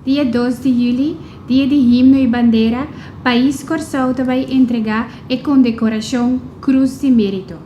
Dia 2 di yüli, Dia di Himno i Bandera, Pais Kòrsou ta bai entregá e kondekorashon Krus di Mérito.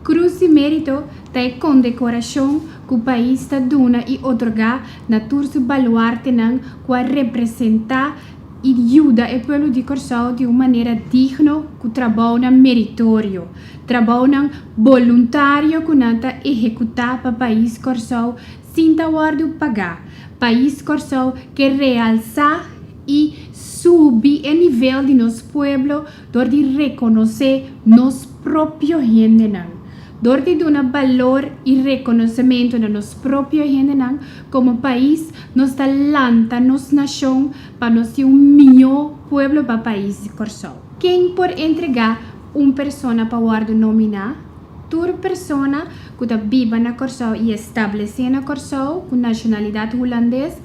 Krus di Mérito ta e kondekorashon ku pais ta duna i otorgá na tur su baluartenan ku a representá i yuda e pueblo di Kòrsou di un manera digno ku trabounan meritorio, trabounan boluntario ku nan ta ehekutá pa pais Kòrsou sin ta wòrdu pagá. Pais Kòrsou ke realsá i subi e nivel di nos pueblo dor di rekonosé nos propio hendenan. Dor di duna balor i rekonosementu na nos propio hendenan, komo pais nos ta lanta nos nashon pa nos tin un mihó pueblo pa pais Kòrsou. Ken por entregá un persona pa wòrdu nominá? Tur persona ku ta biba na Kòrsou i establesé na Kòrsou ku nashonalidat hulandes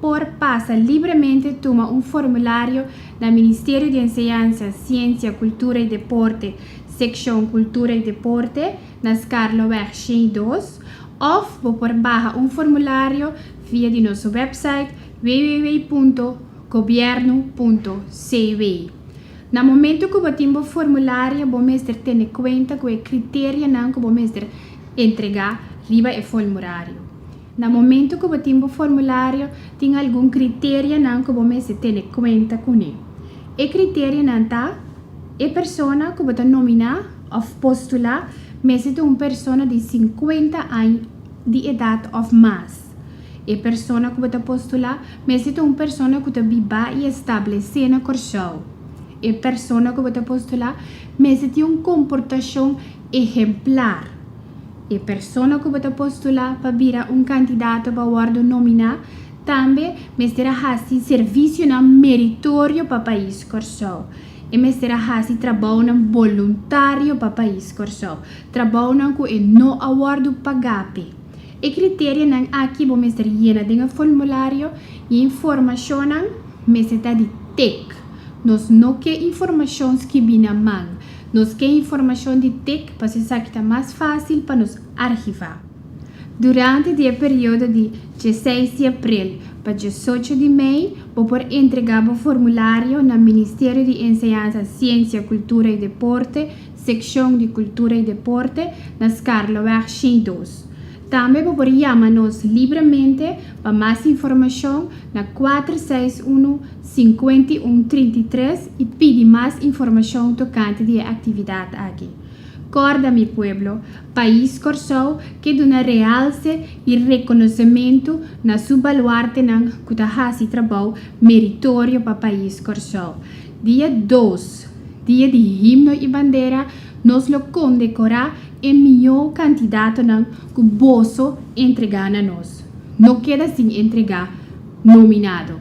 por pasa libremente tuma un formulario na Ministerio di Enseñansa, Siensia, Kultura i Deporte, Sekshon Kultura i Deporte, na Skarloweg 102, òf bo por baha un formulario via di nos website www.gobiernu.cw. Na momento ku bo tin bo formulario bo mester tene kuenta ku e kriterianan ku bo mester entregá riba e formulario. Na momento ku bo tin bo formulario tin algun kriterianan ku bo mester tene kuenta kuné. E kriterianan ta, E persona ku bo ta nominá òf postulá mester ta un persona di 50 aña di edat òf mas. E persona ku bo ta postulá mester ta un persona ku ta bibá i establesé na Kòrsou. E persona ku bo ta postulá mester tin un komportashon ehemplar. E persona ku bo ta postulá pa bira un kandidato pa wòrdu nominá tambe mester a hasi servisionan meritorio pa pais Kòrsou. E mester a hasi trabounan boluntario pa pais Kòrsou, trabounan ku e no a wòrdu pagá p'e. E kriterianan aki bo mester yena den e formulario i e informashonnan mester ta di tek. Nos no ke informashon skibí na man. Nos ke informashon di tek pasobra esaki ta mas fásil pa nos archivá. Durante di e periodo di 16 di aprel pa 18 di mei bo por entregá bo formulario na Ministerio di Enseñansa, Siensia, Kultura i Deporte, Sekshon di Kultura i Deporte, na Skarloweg 102. Tambe bo por yama nos libremente pa mas informashon na 461 51 33 i pidi mas informashon tokante di e aktividat aki. Kòrda mi pueblo, pais Kòrsou ke duna realse i rekonosementu na su baluartenan ku ta hasi trabou meritorio pa pais Kòrsou. Dia 2, dia di himno i bandera, nos lo kondekorá e mihó kandidatonan ku boso entregá na nos. No keda sin entregá nominado.